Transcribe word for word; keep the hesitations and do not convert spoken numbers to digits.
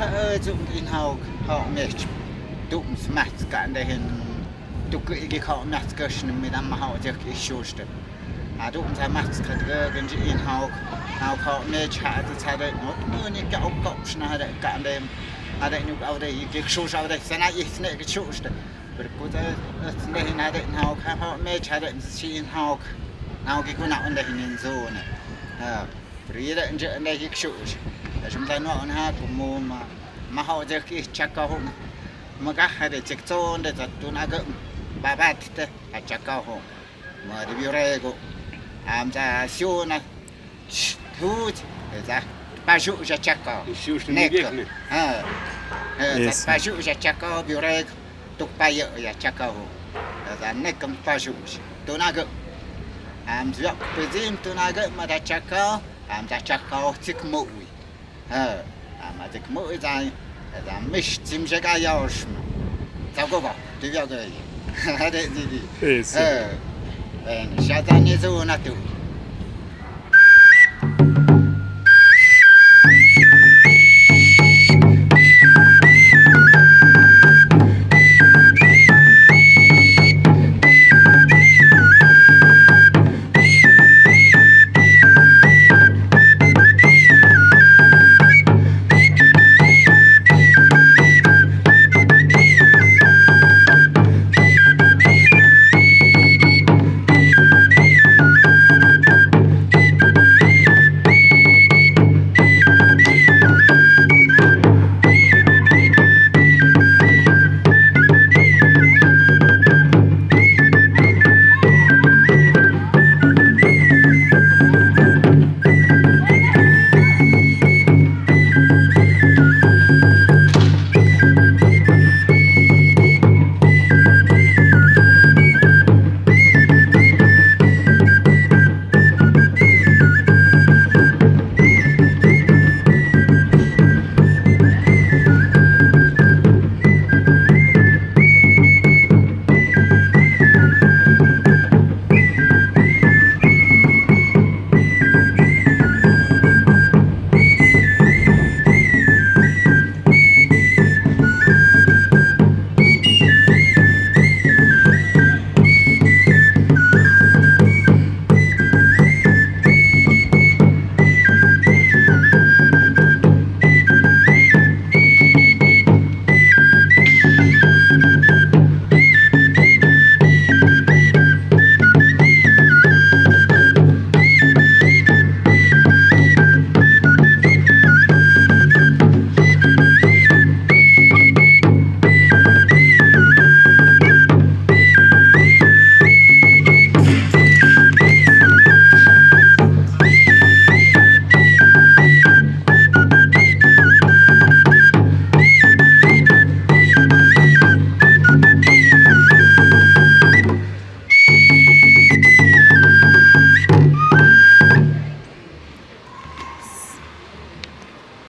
Ơ, zuk i nhauk, hauk mej. Dum smat ka nda hin. Duk i ki hauk mej ka sni mi dam hauk zek i shusht. A dum sa mat ka duk i nhauk. Hauk hauk mej ha tu sa de. Mut mu ni ka ok ka sna ha de ka nda. Ha de nuk au de i ki shusht au de. Sana i sne ki shusht. Berkuta, eh, nda hin ha de hauk hauk mej ha de si nhauk. Hauk ki kuna nda hin zone. Ha. Pri da nje nda hik shush. Da shum da no na kumu ma. Ma hau de ki chaka hong. Ma ga ha de chik tson de za tuna ga. Ba bat te ha chaka hong. Ma de biurego. Am za siuna. Tuj. Za. Pa shu za chaka. Shush ne. Ha. Eh, za pa shu za chaka biurego. Tuk pa yo ya chaka ho. Za ne kam pa shu. Tuna ga. Am zia pe zim tuna ga ma da chaka. Am da chaka ho chik mo wi. Ha. Am da chik mo wi za. Za mish zim je ga ya ho shma. Za go ba. Tu ya ga. Ha de di di. Eh, sir. Ha. En sha za ni zu na tu.